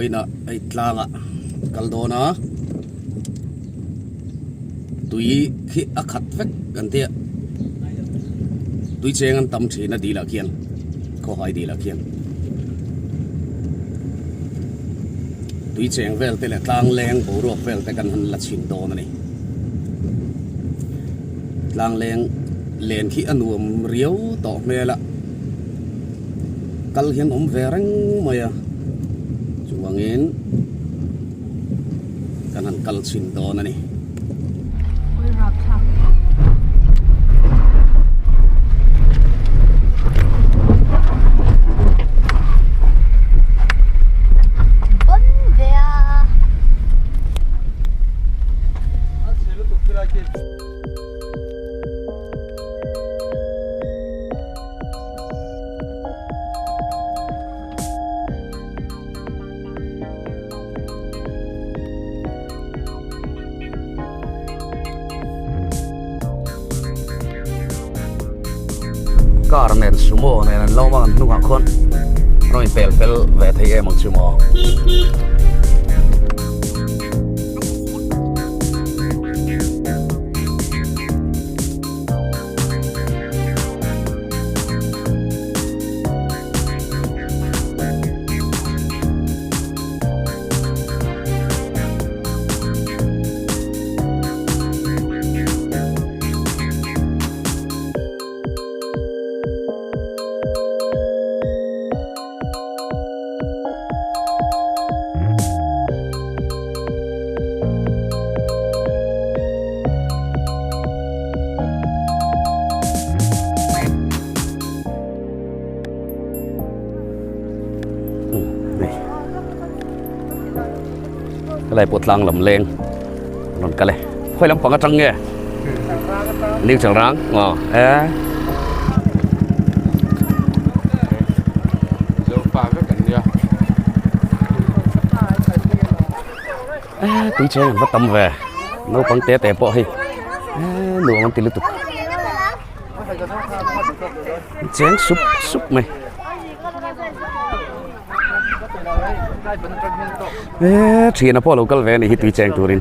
Vawiinah hei tlangah kal dawn a, tui khi a khat vek kan tia, tui cheng an tam thin a dilah khian, khawhai dilah khian. Tui cheng vel te leh tlang leng boruak vel te kan han la chhin dawn a ni. Tlang leng len khi a nuam riau tawh hmel a. Kal hian awm ve reng mai a, chuvangin kan han kal chhin dawn a ni. Car nen sumo nen an lo ang hnungah khawn rawn in pel fel ve thei em ang chu maw. Helai pawh tlang lam leng rawn kal e khawi lampang atang nge ling chang rang aw e tui cheng an va tam ve naupang te te pawh hei nuam an ti lutuk cheng sup sup mai e thiana pawh a lo kal ve a nih hi tui cheng turin.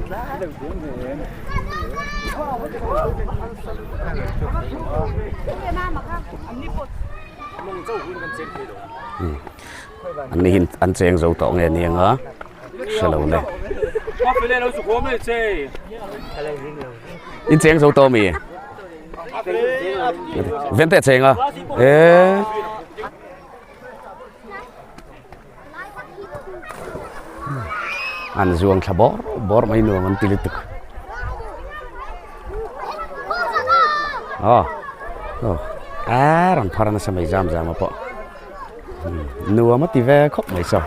An ni hi an cheng zo tawh nge ni anga hre lo le. In cheng zo tawh mi? Vente a cheng a e. An zuang thla bawr bawr mai nuam an ti lutuk. Aw aw a rawn phar nasa mai zam zam a pawh nuam a ti ve khawp mai saw.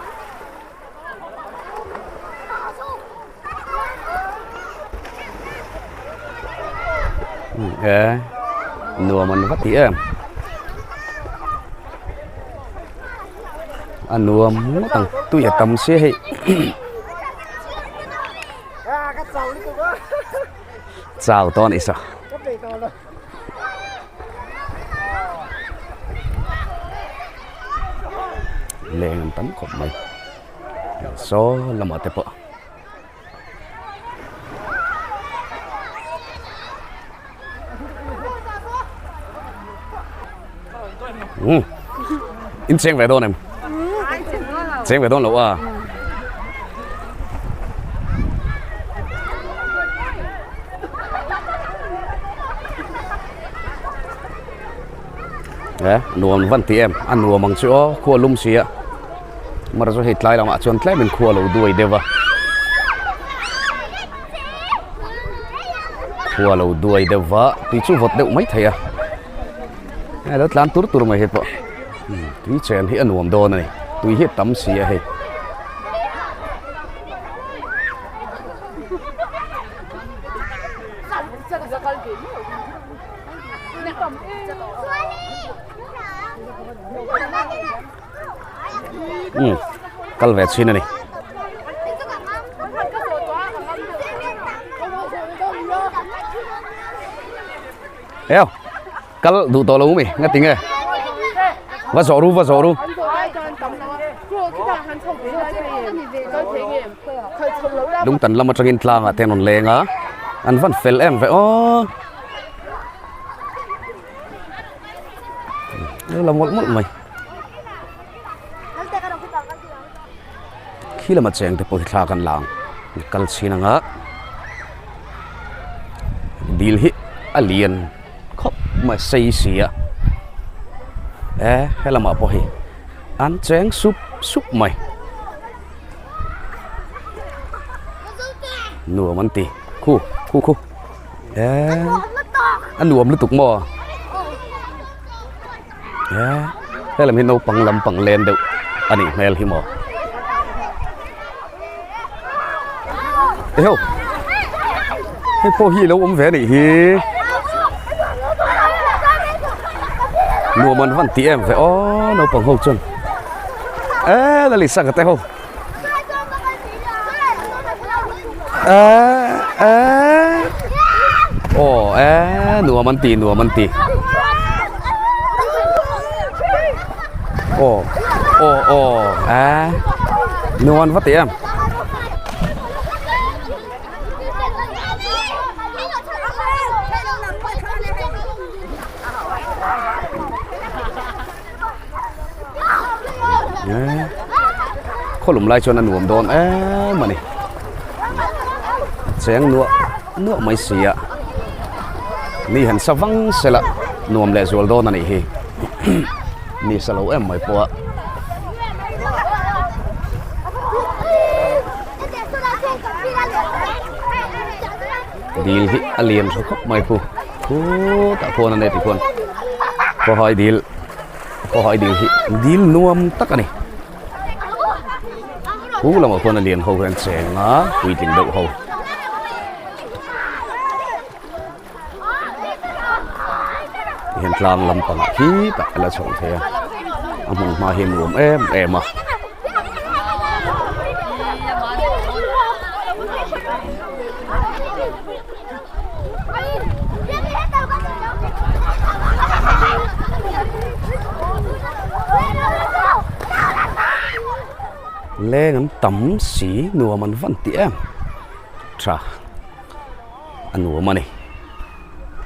E nuam an va ti em a nuam ngawt ang tui a tam sia hei chau tawh a nih saw. Leng an tam khawp mai saw lamah te pawh umm in cheng ve dawn em cheng ve dawn lo a. E nuam van ti em a nuam ang chu aw khua lum si a mar chu hei tlai lamah chuan tlem in khua lo duai deuh a khua lo duai deuh va tui chu vawt deuh mai thei a hei lo tlan tur tur mai hei pawh tui chen hi a nuam dawn a ni tui hi a tam si a hei. Umm kal ve chhin a ni. Eo kal duh tawh lo mi nga tinge va zawh ru va zawh ru. Lungtan lam atangin tlangah te an rawn leng a, an van fel em ve aw. La mawlh mawlh mai. Khi lama cheng te pawh hi thla kan la ang kal chhin ang a dil hi a lian khawp mai sei si a e he lamah pawh hi an cheng sup sup mai nuam an ti khu khu khu e a nuam lutuk maw. He lam hi naupang lampang len deuh a nih hmel hi maw. Eho hei pawh hi alo awm ve a nih hi nuam an van ti em ve aw naupang ho chuan e la lisa ka te ho e e aw e nuam an ti nuam an ti aw aw aw e nuam an va ti em. Khawlum lai chuan a nuam dawn em a ni cheng nuah nuah mai si a mi han sa vang sela nuam leh zual dawn a nih hi ni sa lo em mai pawh a. Dil hi a lian tha khawp mai khu khutah khuan a nei tikhuan khawhai dil khawhai dil hi dil nuam tak a ni khu lamah khuan a lian ho hi an cheng a puitling deuh ho. Tihian tlang lampangah khitah a la chho thei a a hmun hma hi a nuam em em a. Leng an tam si nuam an van ti em tha. A nuam a ni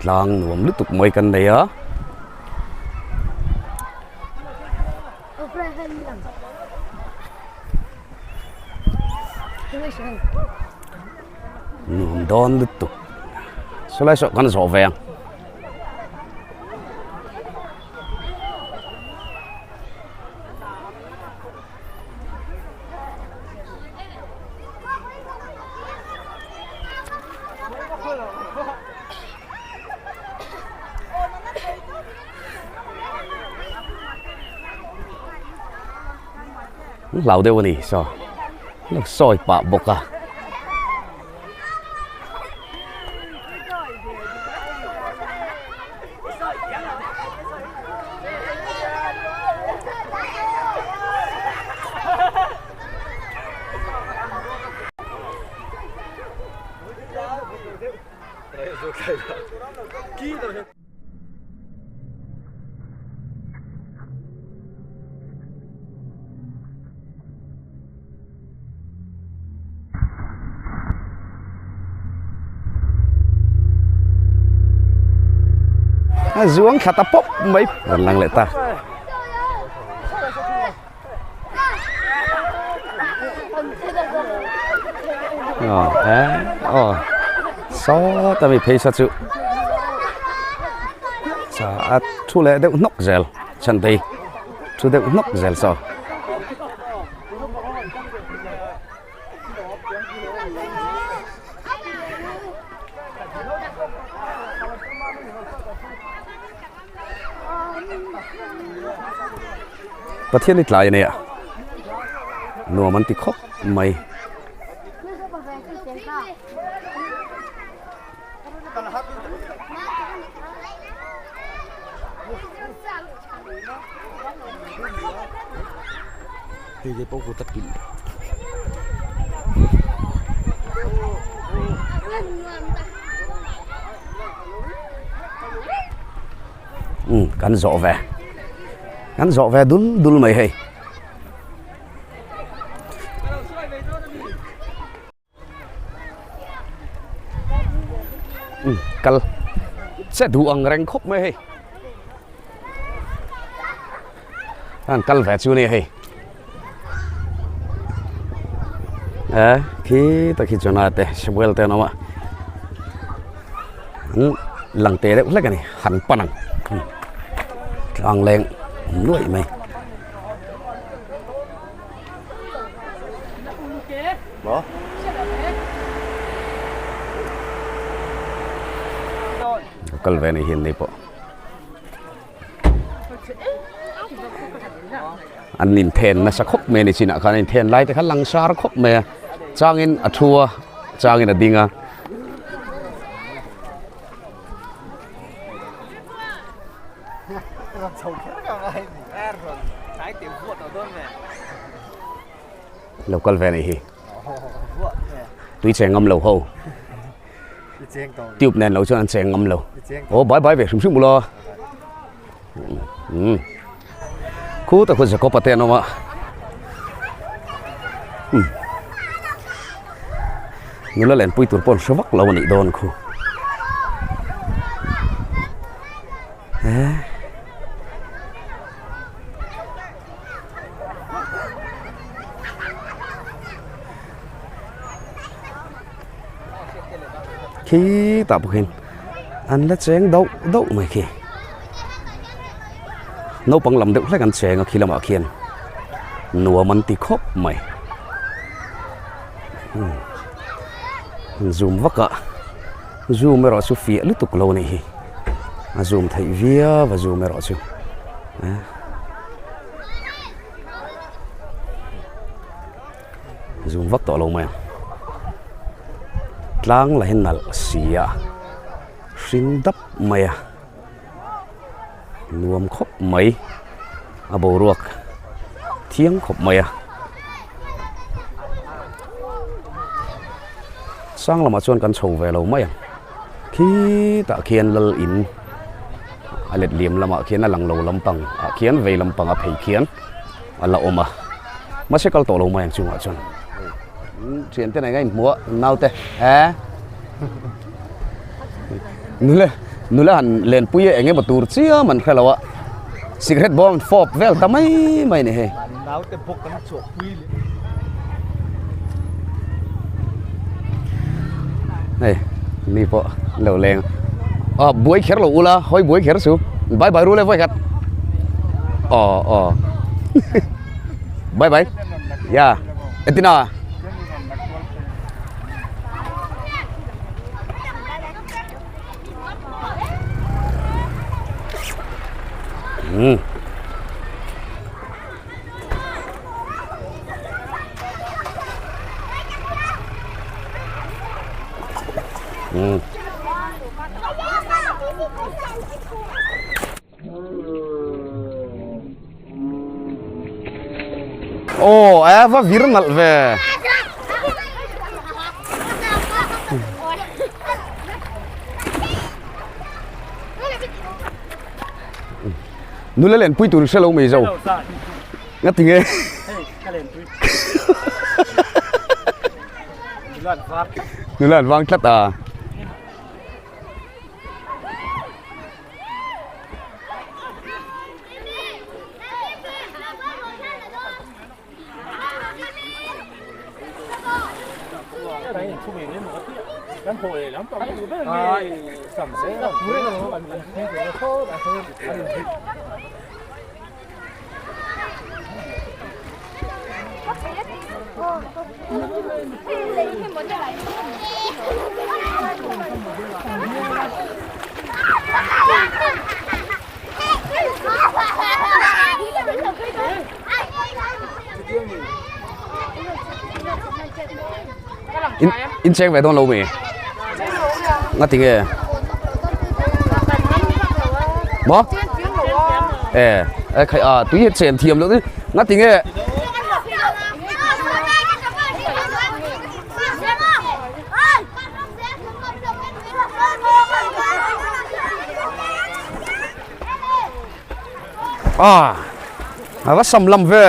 tlang nuam lutuk mai kan nei a. Nuam dawn lutuk sawlai saw kan zawh ve ang. Hlau deuh a ni saw lo sawi pah bawk a. A zuang thla ta pawp mai rawn lang leh ta. Aw eh aw sawta mi phei sa chu cha a thu leh deuh hnawk zel chhantei thu deuh hnawk zel saw. Pathian hi tlai a nia nuam an ti khawp mai. Umm kan zawh ve kan zawh ve dul dul mai hei. Umm kal che duh ang reng khawp mai hei. An kal ve chu nia hei. Eh khi tak hi chuan te Samuel te an awm a. An lang te deuh hlek a ni han pan ang. Tlang leng awm nuaih mai. Kal ve ni hian nei pawh. An inthen nasa khawp mai a ni chinah khan a inthen lai te kha langsar khawp mai a changin a thu a changin a ding a. Lo kal ve a nih hi tui cheng ngam lo ho. Tube nen lo chuan an cheng ngam lo. Aw bai bai ve hrim hrim ula. Umm. Khu ta khu Jacob a te an awm a. Umm. Nula lenpui tur pawh an hre vak lo a nih dawn khu. Eh. Khi tah bawk hian an la cheng dauh dauh mai khi naupang lam deuh hlek an cheng a khi lamah khian nuam an ti khawp mai umm zoom vak a zoom erawh chu fiah lutuk lo a nih hi a zoom theih viau a zoom erawh chu eh. Zoom vak tawh lo mai ang. Tlang la hi nalh si a, hring dap mai a, nuam khawp mai, a boruak thiang khawp mai a. Sang lamah chuan kan chho ve lo mai ang, khitah khian lal in a let liam lamah khian a lang lo lampang ah khian vei lampang a phei khian. a la awm a mahse kal tawh lo mai ang chungah chuan thian te nen a inhmu a naute eh nula nula han lenpui a eng emaw tur chiam an hre lo a cigarette bawm an fawp vel ta mai mai a ni hei. Hei mi pawh an lo leng a aw buai kher lo ula hawi buai kher su bye bye rule vawi khat aw aw bye bye ya entina um. Aw a va vir nalh ve. Nula lenpui tur hre lo mai zo. Nga ti nge? Nula an vang tlat a. In in cheng ve dawn lo mi? Nga ti nge? Maw? E, e khai a tui hi chen thiam lo ni. Nga ti nge? À, a va sam lam ve.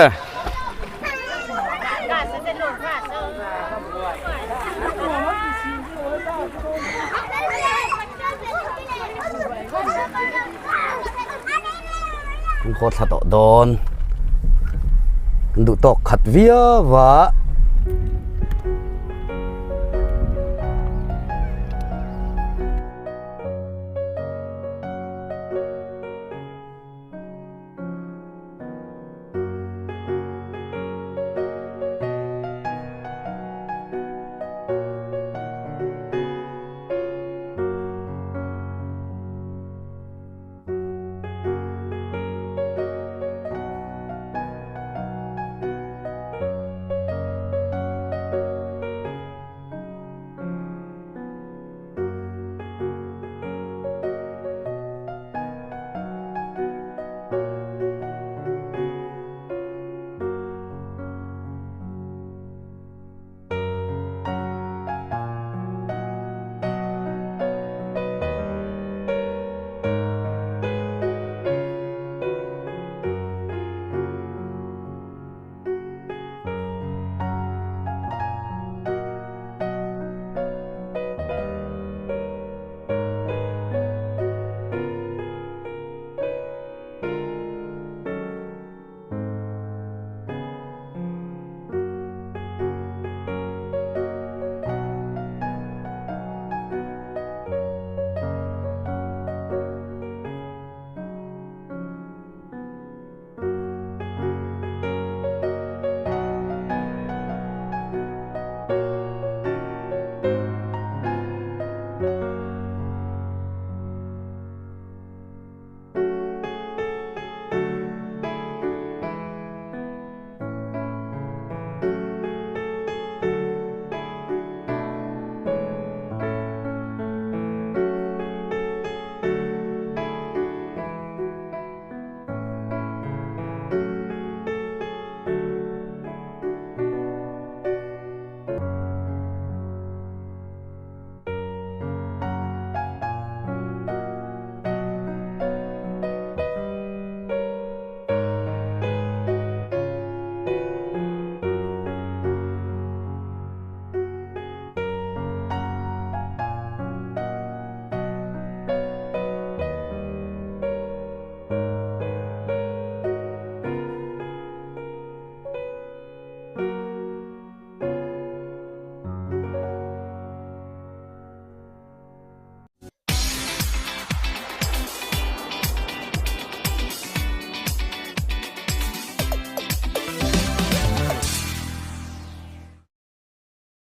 Kan haw thla tawh dawn. Kan duh tawk khat viau a.